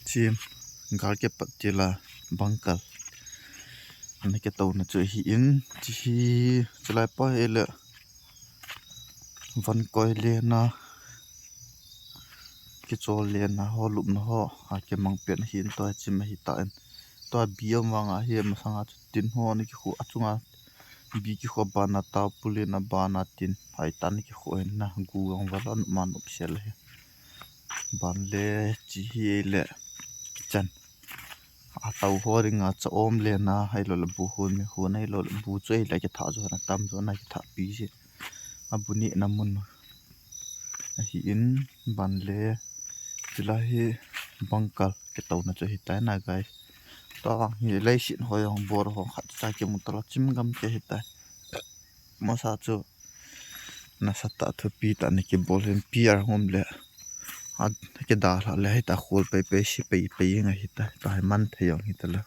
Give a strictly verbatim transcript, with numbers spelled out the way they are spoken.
Chim, gal ke pat tila bangkal. Ana ke tona chu hi in, chi hi, chulai pa hi le van koi le na, kichol le na ho, lupna ho, a ke mang pen hi in, to chim hi ta in. To biom wanga hi masanga chu tin ho ni ki khu achunga bi ki khu bana ta pulin a bana tin hai tan ki khu hin na gu ang wala man up sel hi. Ban le chi hi le kichan. A tau ho ring a cha om le na hai lo le bu hun mi hun hai lo le bu chu le ki tha jo na tam jo na ki tha pi si. A bu ni na mun a hi in ban le tila hi bangkal ke tona chu hi ta na guys. To ang hi leisin ho yong bor ho khat cha ke mu tala chim gam ke hi ta. Masa chu nasa ta thupi ta ni ki bol hin pier hom le. A ke da la le hi ta khol pei pei si pei pei nga hi ta. Ta hi man thei yong hi ta la.